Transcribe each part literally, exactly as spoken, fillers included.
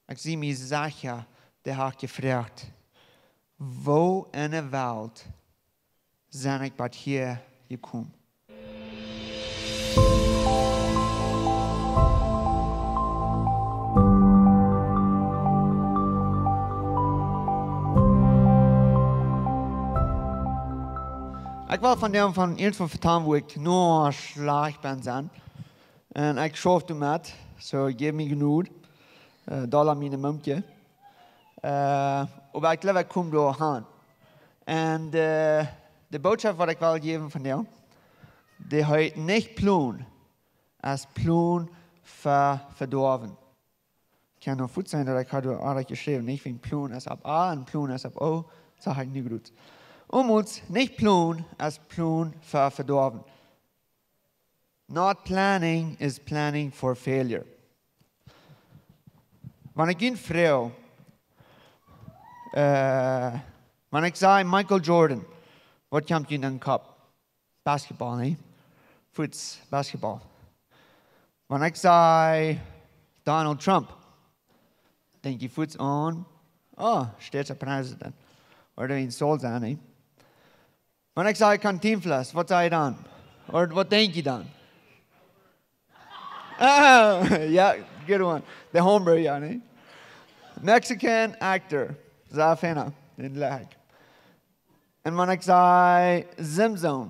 Ekj sie mie secha, dee haft jefroagt: "Woo enne Welt sie ekj bat hia jekomen?" Ekj well vondoag von irjent waut vetalen, wua ekj noch schlajcht bie sie. Un ekj schauf doamet, soo jeff mie Jnod, äh, dolla mien Mumkje. Äh, oba ekj jleew, ekj kom doa aun. Un, äh, de Norecht, waut ekj well jäwen vondoag, dee heet: "Nich plon es plon fa vedoawen." Kaun noch goot sennen, daut ekj haud doa oajch jeschräwen, nich? Wäajen plon es opp A un plon es opp O, sach ekj nu goot. Ommels, nich plon es plon fa vedoawen. Not planning is planning for failure. Wan ekj junt froag, äh, wan ekj saj Michael Jordan, waut kjemt junt en Kopp? Basketball, nä? Fuaz, Basketball. Wan ekj saj Donald Trump, denkj jie fuaz aun, oh, States President. Ooda een Saul sennen, nä? Wan ekj saj Cantinflas, waut saj jie dan? Ooda waut denkj jie dan? Ah, jo, good one. De hombre, jo, nä? Mexican actor. Soo fein, dän like. Un wan ekj saj Simpson,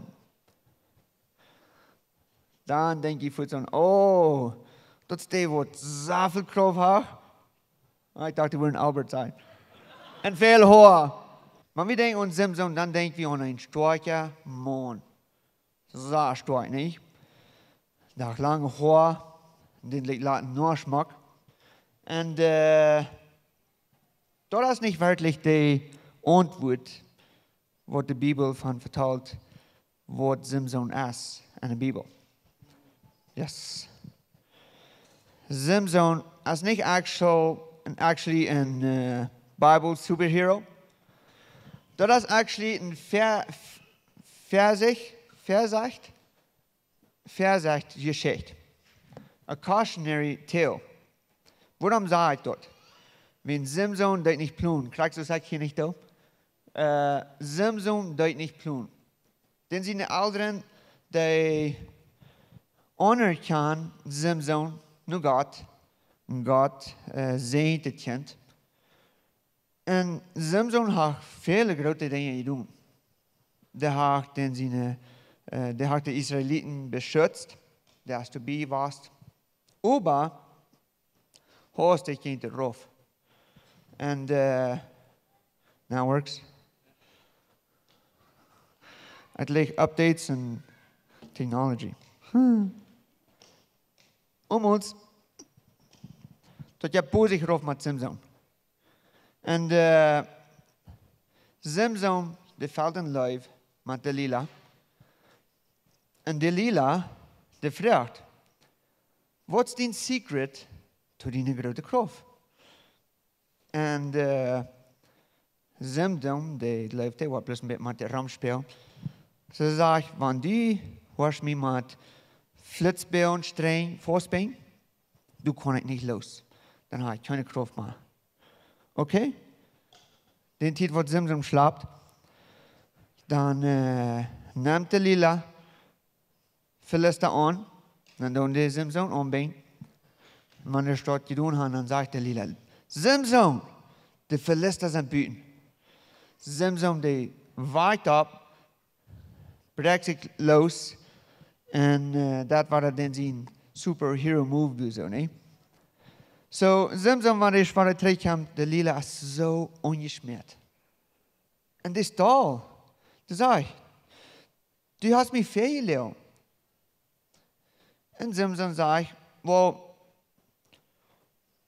dan denkj jie fuaz aun, oh, daut es dee, waut soo väl Krauft haft. Ah, ekj docht, dee wudd Albert sennen. Un väl Hoa. Wan wie denkjen aun Simpson, dan denkj wie aun een stoakja Maun. Soo stoakj, nich? Dee haud lange Hoa, dee leet laten no schmock. Un, äh, daut es nich werkjlich de Auntwuat, waut de Bibel von vetalt, waut Simpson es en de Bibel. Yes. Simpson es nich actual, actually een, äh, Bible superhero. Daut es actually een Ver-, Versicht, Versicht, Versicht Jeschicht. A cautionary tale. Wuarom saj ekj daut? Wäajen Simpson deed nich plonen. Kjikj, soo saj ekj hia nich doa. Äh, Simpson deed nich plonen. Dan siene Elren, dee aunerkjanen Simpson no Gott. Un Gott, äh, säajent daut Kjint. Un Simson haft väle groote Dinja jedonen. Dee haft dän siene, äh, dee haft de Israeliten beschützt, dee haft doabie jewast. Oba hee es de Kjint rauf. And, äh, now works. Ekj leew updates en technology. Hm. Ommels, daut jeit bosich rauf met Simson. Un, äh, Simson, dee felt en love met Delila. Un Delila, dee froagt: "Waut es dien secret to diene groote Krauft?" Un, äh, Simson, dee leeft, dee woat bloos een bät met de Rum spälen. See sajcht: "Wan du woascht mie met Flitzbären streng faustbinjen, dan kaun ekj nich loos. Dan hab ekj kjeene Krauft mea." Okay? Dee Tiet, waut Simson schlapt, dan, äh, nemt Delila Filista aun, dan doonen dee Simson aunbinjen. Un wan dee daut jedonen haben, dan sajcht Delila: "Simson, de Filista sent buten." Simson, dee wakjt opp, brakjt sikj loos, un, äh, daut wia dan sien superhero move, soo, nä? So, Simson, wan hee, wan hee trigjkjemt, Delila es soo aunjeschmäat. Un dee es doll. Dee sajcht: "Du hast mie väl jeloagen." Un Simson sajcht: "Well,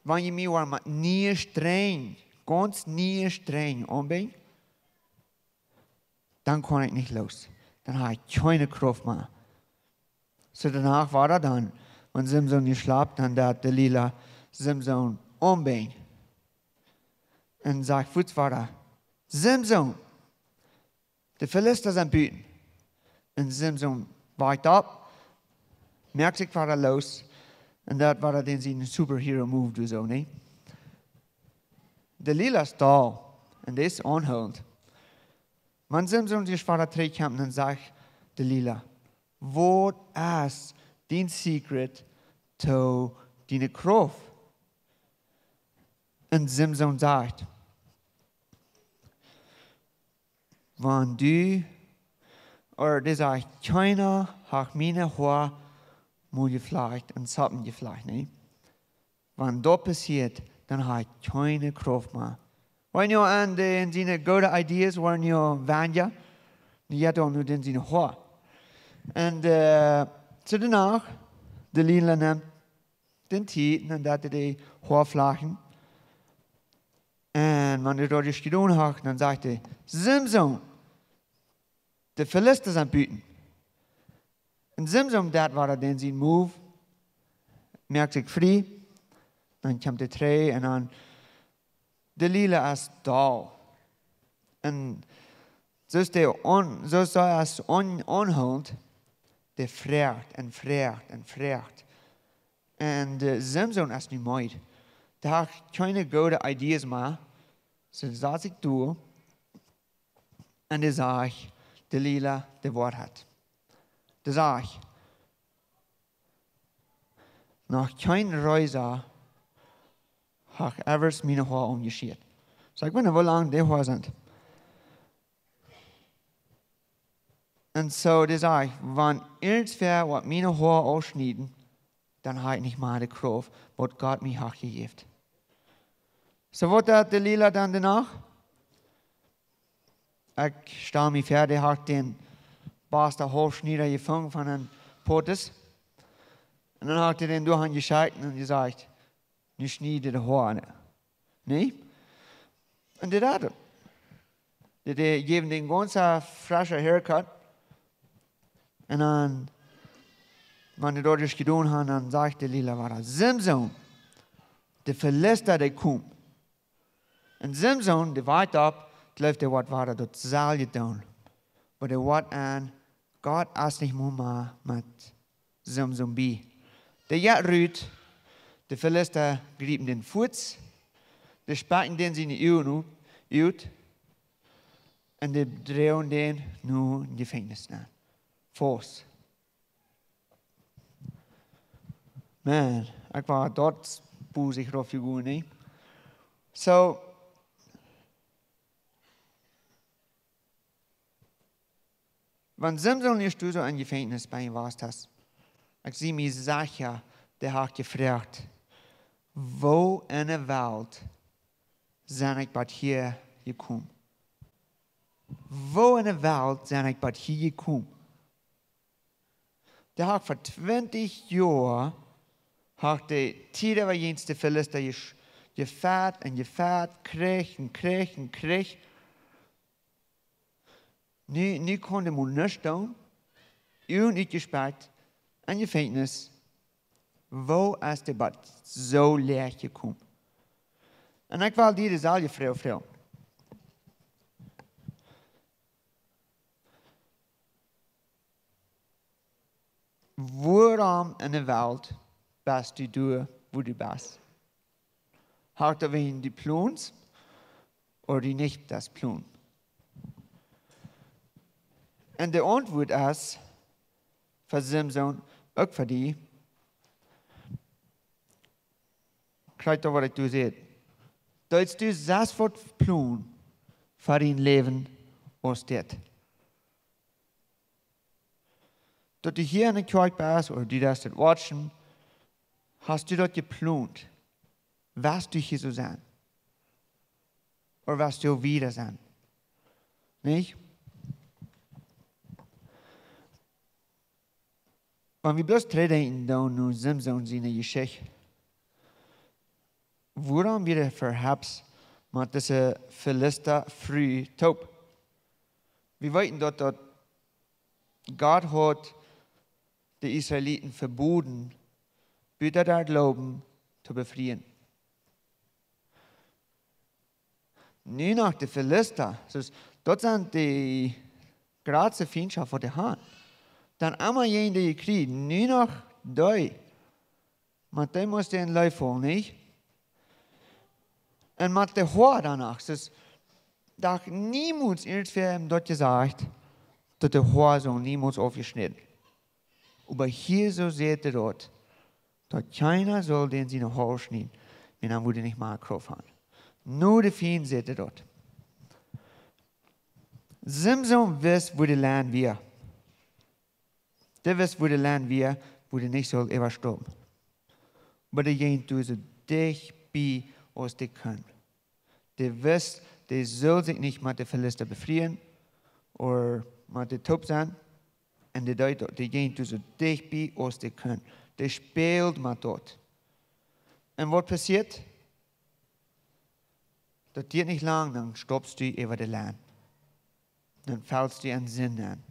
wan jie mie woaren met nie streng, gaunz nie streng aunbinjen, dan kaun ekj nich loos. Dan hab ekj kjeene Krauft mea." So doano wia daut dan, wan Simson nu schlapt, dan deed Delila Simson aunbinjen. Un sajcht fuaz wada: "Simson, de Filista sent buten." Un Simson wakjt opp, moakt sikj wada loos, un daut wia dan sien superhero move, soo, nä? Delila es doll. Un dit es aunhoolent. Wan Simson sikj wada trigj kjemt, dan sajcht Delila: "Waut es dien secret to diene Krauft?" Un Simson sajcht: "Wan du, ooda dee sajcht, kjeena haft miene Hoa mol jeflajcht un Soppen jeflajcht, nä? Wan daut passieet, dan hab ekj kjeene Krauft mea." Wan jo aun de, en siene goode ideas, wan jo wanja, nu jeit daut nu en siene Hoa. Un, äh, soo doano, Delila nemt de Tiet, un daut dee Hoa flacht. Un wan hee daut jedonen haud, dan sajcht hee: "Simson, de Filista sent buten." Un Simson, daut wia dan sien move, moakt sikj frie, dan kjemt hee trigj un dan Delila es doll. Un soo es dee aun-, soo es dee aun-, aunhoolent, dee froagt un froagt un froagt. Un, äh, Simson es nu meed. Dee haft kjeene goode ideas mea. Soo sat sikj doa. Un dee sajcht Delila de Woarheit. Dee sajcht: "Noch kjeen Reesa haft ever miene Hoa omjeschieet." Soo, ekj weet nich, woo lang dee Hoa sent. Un soo, dee sajcht: "Wan irjentwäa woat miene Hoa aufschnieden, dan hab ekj nich mea de Krauft, waut Gott mie haft jejäft." Soo, waut deed Delila dan doano? Ekj stal mie väa, dee haud dän basten Hauptschnieda jefungen von een Poatis. Un dan haud dee dän doahan jeschekjt un jesajcht: "Nu schnied de Hoa, nä?" Un dee deed daut. Dee, dee jeef dän gaunz fresche haircut. Un dan, wan dee daut jedonen haud, dan sajcht Delila wada: "Simson, de Filista, dee komen." Un Simson, dee wajcht opp, jleeft, dee woat wada daut selwje doonen. Oba dee woat aun, Gott es nich mea met Simson bie. Dee jeit rut, de Filista jriepen dän fuaz, dee spikjen dän siene Uagen ut, un dee droagen dän no een Jefenkjnis nenn. Faust. Man, ekj wia doa bosich rauf jegonen, nä? Soo, wan Simson nu soo en Jefenkjnis bie am wia, dan, ekj sie mie secha, dee haud jefroagt: "Woo enne Welt sie ekj bat hia jekomen? Woo enne Welt sie ekj bat hia jekomen?" Dee haud ver twintich Joa, haud dee Tiet äwa jäajen de Filista jesch-, jefajcht un jefajcht, Kjrich un Kjrich un Kjrich. Nu, nu kaun dee mau nuscht doonen. Uagen utjespikjt, en Jefenkjnis. Woo es dee bat soo leicht jekomen? Un ekj well die deeselwje Froag froagen. Wuarom enne Welt best du doa, wua du best? Haft daut wäajen die Plons ooda du nich daut Plon? Un de Auntwuat es, fa Simson, uk fa die, krakjt daut, waut ekj doa säd. Daut du sest waut plon fa dien Läwen aus dit. Daut du hia enne Kjoakj best, ooda du deist daut watchen, hast du daut jeplont? West du hia soo sennen? Ooda west du wieda sennen? Nich? Wan wie bloos trigjdenkjen dan no Simson siene Jeschicht, wuarom wia hee äwahaupt met dise Filista Fru toop? Wie weeten daut, daut Gott haud de Israeliten veboden, buta äa Gloowen to befrieen. Nu noch de Filista, soo, daut sent de jratste Fientschoft waut dee hauden. Dan emma jäajen dee jekjrieejen, nu noch dee. Oba dee must dän Leew faulen, nich? Un met de Hoa doano, daut es doch niemols irjentwäa am daut jesajcht, daut de Hoa sull niemols aufjeschnäden. Oba hia soo sajcht hee daut, daut kjeena sull dän siene Hoa aufschnieden, wiels dan wudd hee nich mea Krauft haben. Nu de Fient sajcht hee daut. Simson wist, wua de Lien wia. Dee wist, wua de Lien wia, wua hee nich sull äwastaupen. Oba dee jinkj doa soo dicht bie aus hee kunn. Dee wist, dee sull sikj nich met de Filista befrieen, ooda met dee toop sennen. Un dee deed daut, dee jinkj doa soo dicht bie aus hee kunn. Dee späld met daut. Un waut passieet? Daut diat nich lang, dan staupst du äwa de Lien. Dan felst du en Sind nenn.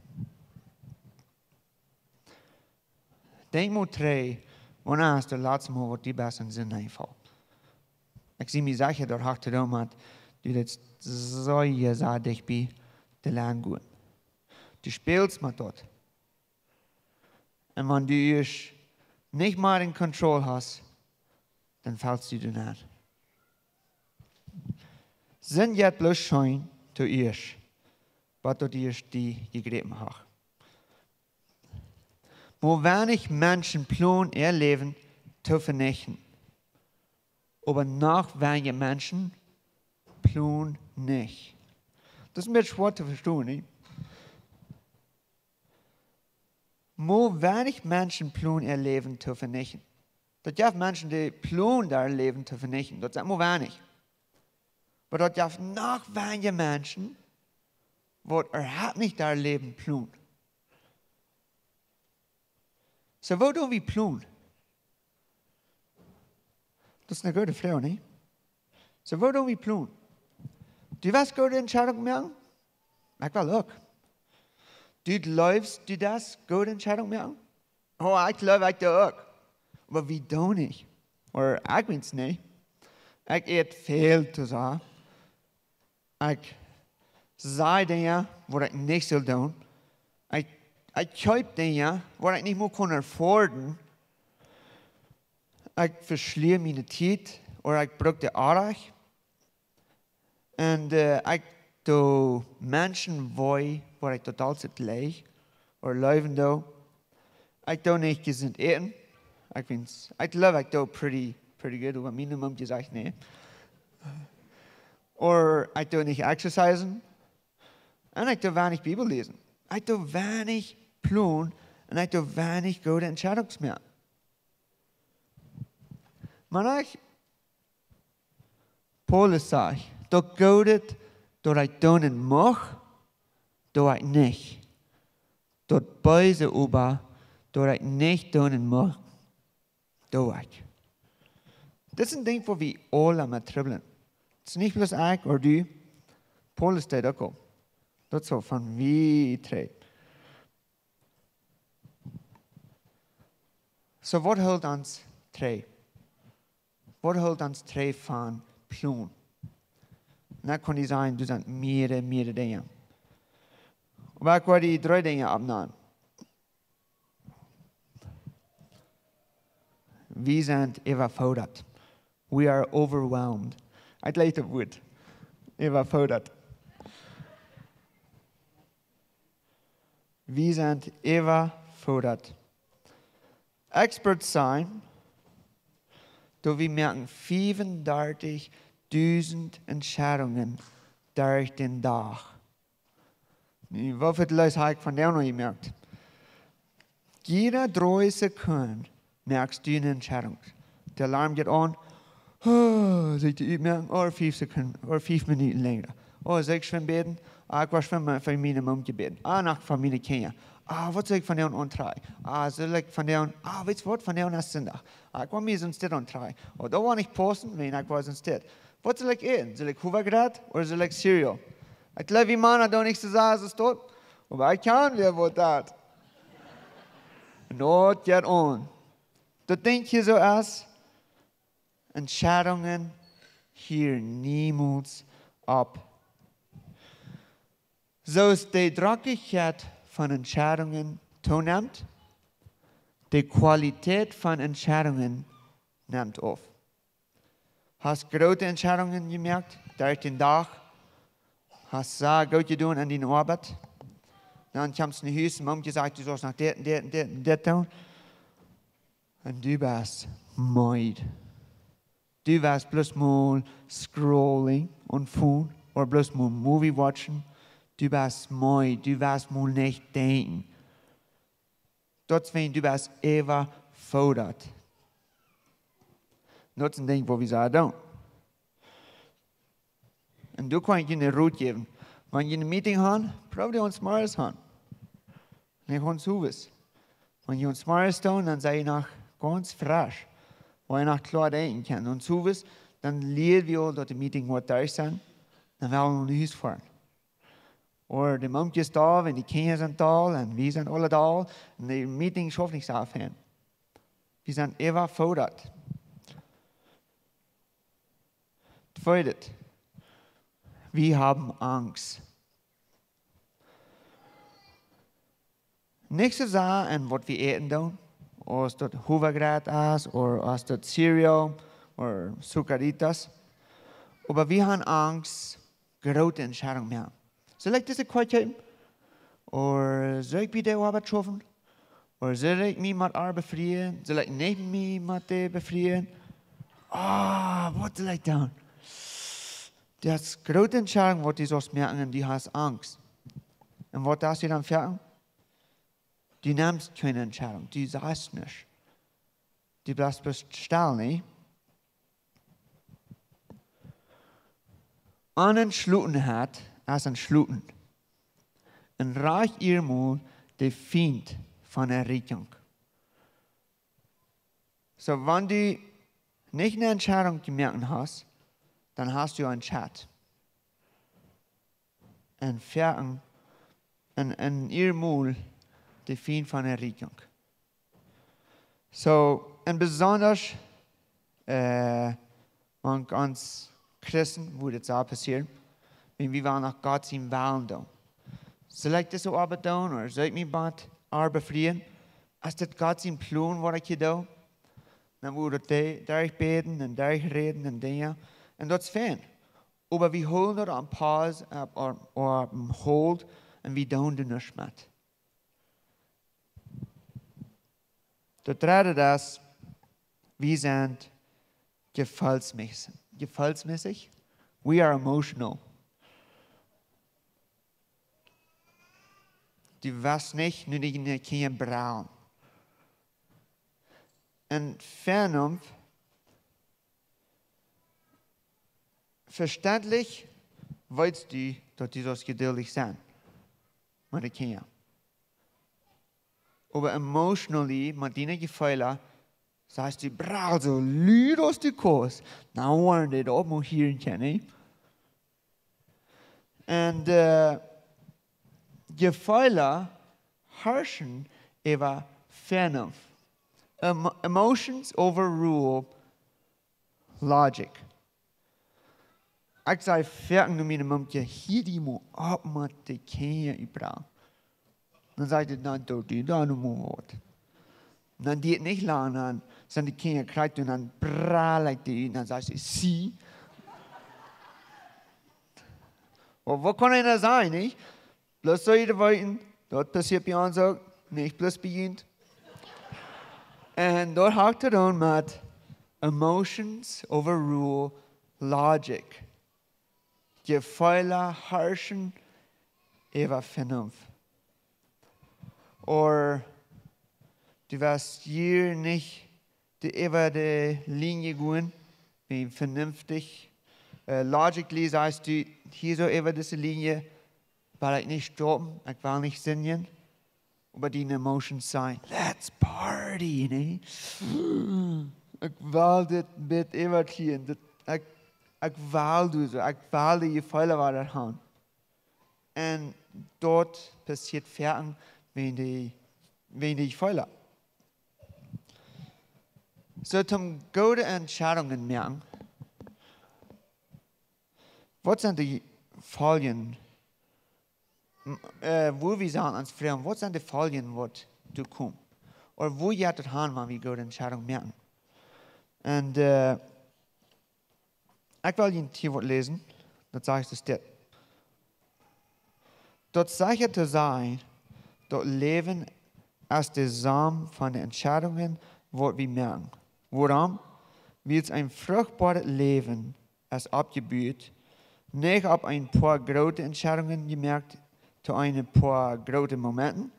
Denkj mol trigj, wanea es daut latste Mol, waut die best en Sind nenn jefollen? Ekj sie mie secha, daut haft to doonen met, du deist soo sea dicht bie de Lien gonen. Du spälst met daut. Un wan du ieescht nich mea en Control hast, dan felst du doa nenn. Sind jeit bloos scheen toieescht, waut daut ieescht die jegräpen haft. Woo weinich Menschen plonen äa Läwen to venichten. Oba noch weinja Menschen plonen nich. Daut es een bät schwoa to vestonen, nä? Woo weinich Menschen plonen äa Läwen to venichten. Daut jeft Menschen, dee plonen äa Läwen to venichten. Daut sent mau weinich. Oba daut jeft noch weinja Menschen, waut äwahaupt nich äa Läwen plonen. Soo, woo doo wie plonen? Daut es eene goode Froag, nä? Soo, woo doo wie plonen? Du west goode Entscheidungen moaken? Ekj well uk. Du jleefst, du deist goode Entscheidungen moaken? Oh, ekj jleew, ekj doo uk. Oba wie doonen nich. Ooda ekj weet nich. Ekj ät väl to sea. Ekj saj Dinja, waut ekj nich sull doonen. Ekj, ekj kjeep Dinja, waut ekj nich mea kunn afforden. Ekj veschlea miene Tiet, ooda ekj bruck dee oajch. Un, äh, ekj doo Menschen wee, waut ekj total nich leew, ooda leewen doo. Ekj doo nich jesunt äten. Ekj weet, ekj jleew, ekj doo pretty, pretty good, oba miene Mom sajcht nä. Ooda ekj doo nich exercisen. Un ekj doo weinich Bibel läsen. Ekj doo weinich plonen un ekj doo weinich goode Entscheidungen moaken. Oba ekj, Paulus sajcht, daut Goodet, daut ekj doonen mucht, doo ekj nich. Daut Beese oba, daut ekj nich doonen mucht, doo ekj. Daut es een Dinkj, wua wie aula met trubblen. Daut es nich bloos ekj ooda du. Paulus deed uk aul. Daut es von wiet trigj. Soo, waut helt ons trigj? Waut helt ons trigj von plonen? Un dan kaun ekj sajen, doa sent mearere, mearere Dinja. Oba ekj well die dree Dinja oppnämen. Wie sent äwafoodat. We are overwhelmed. Ekj leew daut Wuat. Äwafoodat. Wie sent äwafoodat. Experts sajen, daut wie moaken fiefundartich dusent Entscheidungen derch dän Dach. Nu, woo väl Leet hab ekj vondoag noch jemoakt? Jiede dree Sekunden moakst du eene Entscheidung. De Alarm jeit aun. Oh, saul ekj dee utmoaken? Ooda fief Sekunden, ooda fief Minuten lenja. Oh, saul ekj schwind bäden? Ah, ekj well schwind fa miene Mom bäden. Ah, noch fa miene Kjinja. Ah, waut saul ekj vondoag auntrakjen? Ah, saul ekj vondoag, ah, weetst waut, vondoag es Sindach. Ah, ekj well mie soon Stolt auntrakjen. Oh, daut woat nich paussen, wan ekj woa soon Stolt. Waut saul ekj äten? Saul ekj Howagrat ooda saul ekj Cereal? Ekj jleew, wie Mana doonen nich soo sea aus daut. Oba ekj kaun wäa waut daut. Not yet on. Daut Dinkj hia soo es, Entscheidungen hieren niemols opp. Soo aus de Drockichkjeit von Entscheidungen toonemt, de Qualität von Entscheidungen nemt auf. Hast groote Entscheidungen jemoakt derch dän Dach. Hast sea goot jedonen aun diene Oabeit. Dan kjemst du no Hus un Mom sajcht, du saust noch dit un dit un dit un dit doonen. Un du best meed. Du best bloos mol scrolling opp dien Phone ooda bloos mol movie watchen. Du best meed, du best mol nich denkjen. Daut es wan du best äwafodat. Daut es een Dinkj waut wie sellen doonen. Un doa kaun ekj junt een Rot jäwen. Wan jie een Meeting haben, proowt dee ons morjes aun. Nich ons owes. Wan jie ons morjes doonen, dan sie jie noch gaunz fresch. Wua jie noch kloa denkjen kjennen. Ons owes, dan lieed wie aul daut de Meeting woat derch sennen. Dan well wie no Hus foaren. Ooda de Momkjes doa, wan de Kjinja sent doa un wie sent aule doa. Un de Meeting schauft nich soo väl. Wie sent äwafodat. Tweedet, wie haben Angst. Nich soo sea aun waut wie äten doonen, aus daut Howagret es, ooda aus daut Cereal, ooda Zucaritas. Oba wie haben Angst, groote Entscheidungen moaken. Saul ekj dise Koa kjeepen? Ooda saul ekj bie de Oabeit schaufen? Ooda saul ekj mie met ar befrieen? Saul ekj nich mie met de befrieen? Ah, waut saul ekj doonen? Daut es groote Entscheidungen waut du saust moaken un du hast Angst. Un waut deist du dan foaken? Du nemst kjeene Entscheidunk, du sajchst nuscht. Du blifst bloos stell, nä? Onentschlotenheit es entschloten. Un rajcht hia mol de Fient von Erreichung. Soo, wan du nich eene Entscheidunk jemoakt hast, dan hast du entscheit. Un foaken, un, un hia mol de Fient von Erreichung. Soo, un besonda, äh, mank ons Christen, wua dit saul passieren, wan wie wellen no Gott sienen Wellen doonen. Saul ekj dise Oabeit doonen, ooda saul ekj mie met ar befrieen? Es dit Gott sien Plon, waut ekj hia doo? Dan woat daut de-, derchbäden un derchräden un Dinja. Un daut es fein. Oba wie hoolen daut aun Paus, opp, opp, opp hold un wie doonen doa nuscht met. Daut dredde es, wie sent jefeelsmässich. Jefeelsmässich. We are emotional. Du woascht nich no diene Kjinja brellen. Un Vernunft, vestentlich weetst du, daut du saust jeduldich sennen met de Kjinja. Oba emotionally, met diene Jefeelen, sajchst du, brell soo lud aus du kaust. Nu woaren dee daut mol hieren kjennen, nä? Un, äh, Jefeelen harschen äwa Vernunft. Emo-, emotions overrule logic. Ekj saj foaken no miene Momkje, hia die mol opp met de Kjinja utbrellen. Dan sajcht dee, dan doo die dan mol waut. Dan deit nich lang, dan sent de Kjinja krakjt un dan brell ekj dee ut, dan sajcht see, see. Oba waut kaun eena sajen, nich? Bloos soo jie weeten, daut passieet bie ons uk, nich bloos bie junt. Un daut haft to doonen met emotions overrule logic. Jefeelen harschen äwa Vernunft. Ooda du woascht hia nich de, äwa de Linie gonen, wie vernünftich, äh, logically sajchst du, hia soo äwa dise Linie, well ekj nich stoppen, ekj well nich sinjen. Oba diene emotions sajen, let's party, nä? Ekj well dit bät äwakjrieen, dit, ekj, ekj well du soo, ekj well dee Jefeelen wada haben. Un daut passieet foaken, wan dee, wan dee Jefeelen. Soo, toom goode Entscheidungen moaken. Waut sent de Foljen, m-, äh, wua wie sellen ons froagen, waut sent de Foljen waut doa komen? Ooda wua jeit et han, wan wie goode Entscheidungen moaken? Un, äh, Ekj well junt hia waut läsen. Daut sajcht es dit. Daut sajcht to sajen, daut Läwen es de Som von de Entscheidungen, waut wie moaken. Wuarom? Wiels een fruchtboaret Läwen es oppjebut, nich opp een poa groote Entscheidungen jemoakt to een poa groote Momenten,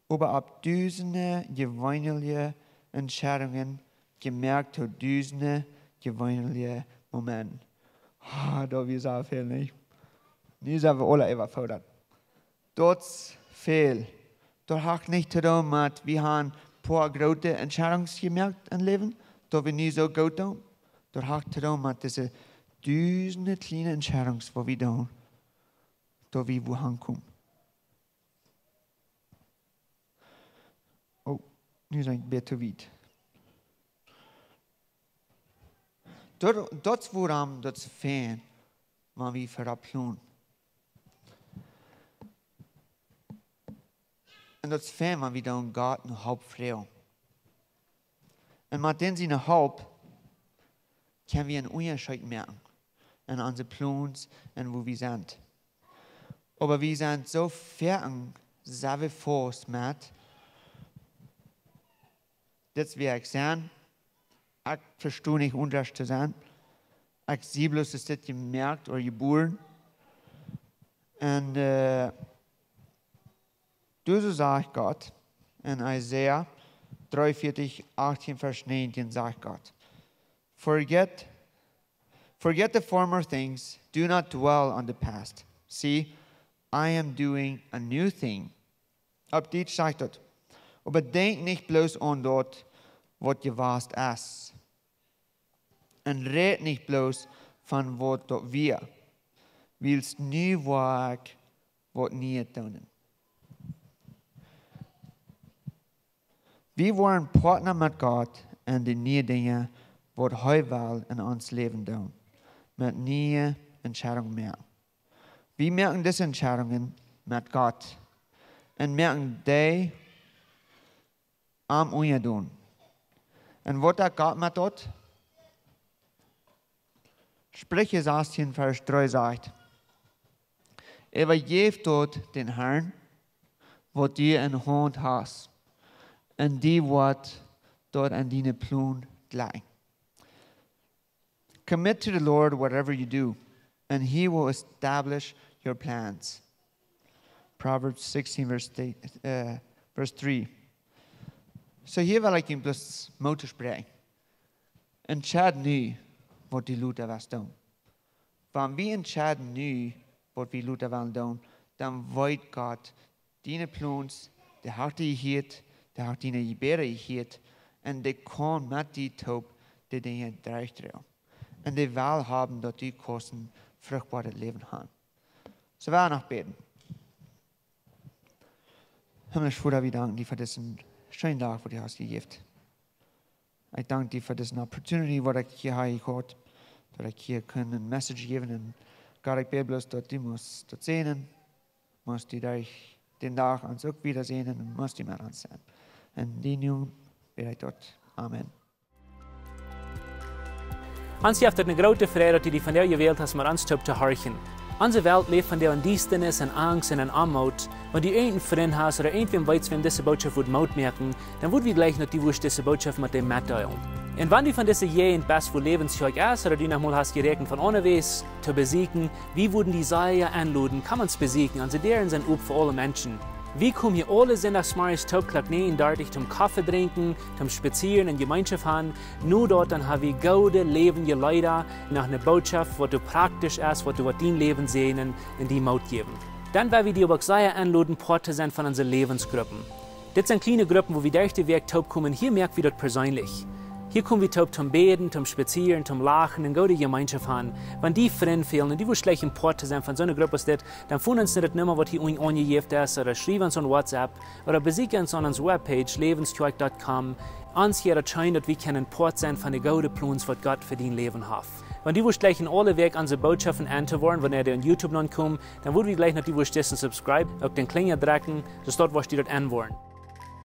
oba opp dusende jeweenelje Entscheidungen jemoakt to dusende jeweenelje Momenten. Ah, daut wia soo väl, nich? Nu sent wie aule äwafoodat. Daut es väl. Daut haft nich to doonen met, wie haben poa groote Entscheidungen jemoakt em Läwen, daut wie nu soo goot doonen. Daut haft to doonen met dise dusende kjliene Entscheidungen, waut wie doonen, daut wie wua hankomen. Oh, nu sie ekj bät to wiet. Daut, daut es wuarom daut es fein, wan wie verop plon. Un daut es fein, wan wie dan Gott no Help froagen. Un met dän siene Help kjenn wie een Unjascheet moaken en onse Plons un wua wie sent. Oba wie sent soo foaken, sent wie faust met: Dit es wäa ekj sie. Ekj vesto nich aundasch to sennen. Ekj sie bloos dit jemoakt ooda jebuaren. Un, äh, doa soo sajcht Gott en Jesaja dreeunvieetich, achtieen, Varsch näajentieen, sajcht Gott: Forget, forget the former things, do not dwell on the past. See, I am doing a new thing. Opp Dietsch sajcht daut: Oba denkj nich bloos aun daut, waut jewast es. Un rät nich bloos von waut daut wia, wiels nu woa ekj waut Nieet doonen. Wie woaren Partner met Gott en de niee Dinja, waut hee well en ons Läwen doonen, met niee Entscheidungen moaken. Wie moaken dise Entscheidungen met Gott un moaken dee am unjadon. Un waut deit Gott met daut? Spricha sastieen, Varsch dree sajcht: Äwajäw daut dän Harn, waut du en Haunt hast, un dee woat daut aun diene Plon jlikjen. Commit to the Lord whatever you do, and he will establish your plans. Proverbs sixteen, verse eight, uh, verse three. Soo hia well ekj junt bloos Moot toospräakjen. Entscheid nu, waut du lota woascht doonen. Wan wie entscheiden nu, waut wie lota wellen doonen, dan weet Gott, diene Plons, dee haft dee jehieet, dee haft diene Jebäda jehieet, un dee kaun met die toop de Dinja derchdroagen. Un dee well haben, daut du kaust een fruchtboaret Läwen haben. Soo, wie noch bäden. Himmlischa Voda, wie danken die fa disen scheenen Dach, waut du hast jejäft. Ekj dank die fa dise opportunity, waut ekj hia haud, daut ekj hia kunn eene Message jäwen. Un Gott, ekj bäd bloos, daut du must daut säajnen, must du derch dän Dach ons uk wada säajnen un must du met ons sennen. En dienen Nomen bäd ekj daut. Amen. Ons jeft et eene groote Freid, daut du die vondoag jewält hast, met ons toop to horchen. Onse Welt läft vondoag en Diestanis, en Angst un en Oamoot. Wan du eenen Frint hast ooda irjentwäm weetst, wäm dise Norecht wudd Moot moaken, dan wudd wie jleichen, daut du wurscht dise Norecht met däm metdeelen. Un wan du von dise Jäajent best, wua Läwens Kjoakj es, ooda du noch mol hast jeräakjent von aundawäajes to besieekjen, wie wudden die sea enloden, komm ons besieekjen, onse Däaren sent op fa aule Menschen. Wie komen hia aule Sindachsmorjes toop Klock näajen dartich toom Koffe drinkjen, toom spazieren un Jemeenschoft haben. No daut dan ha wie goode läwendje Leeda, noch eene Norecht, waut doa praktisch es, waut doa waut dien Läwen säajnen un die Moot jäwen. Dan well wie die uk sea enloden, Poat to sennen von onse Läwensgruppen. Dit sent kjliene Gruppen, wua wie derch de Wäakj toop komen. Hia moak wie daut perseenlich. Hia kom wie toop toom bäden, toom spazieren, toom lachen un goode Jemeenschoft haben. Wan die Frind fälen un du wurscht jleichen Poat to sennen von soone Grupp aus dit, dan foon ons no de Numma, waut hia unjen aunjejäft es, ooda schriew ons aun WhatsApp, ooda besieekj ons aun onse Webpage, läwens kjoakj dot com. Ons hia daut scheen, daut wie kjennen Poat sennen von de goode Plons, waut Gott fa dien Läwen haft. Wan du wurscht jleichen aule Wäakj onse Norechten auntohieren, wan dee aun YouTube nopp komen, dan wudd wie jleichen, daut du wurscht disen subscribe, uk dän Klinja drekjen, soo daut du wurscht daut enwoaren.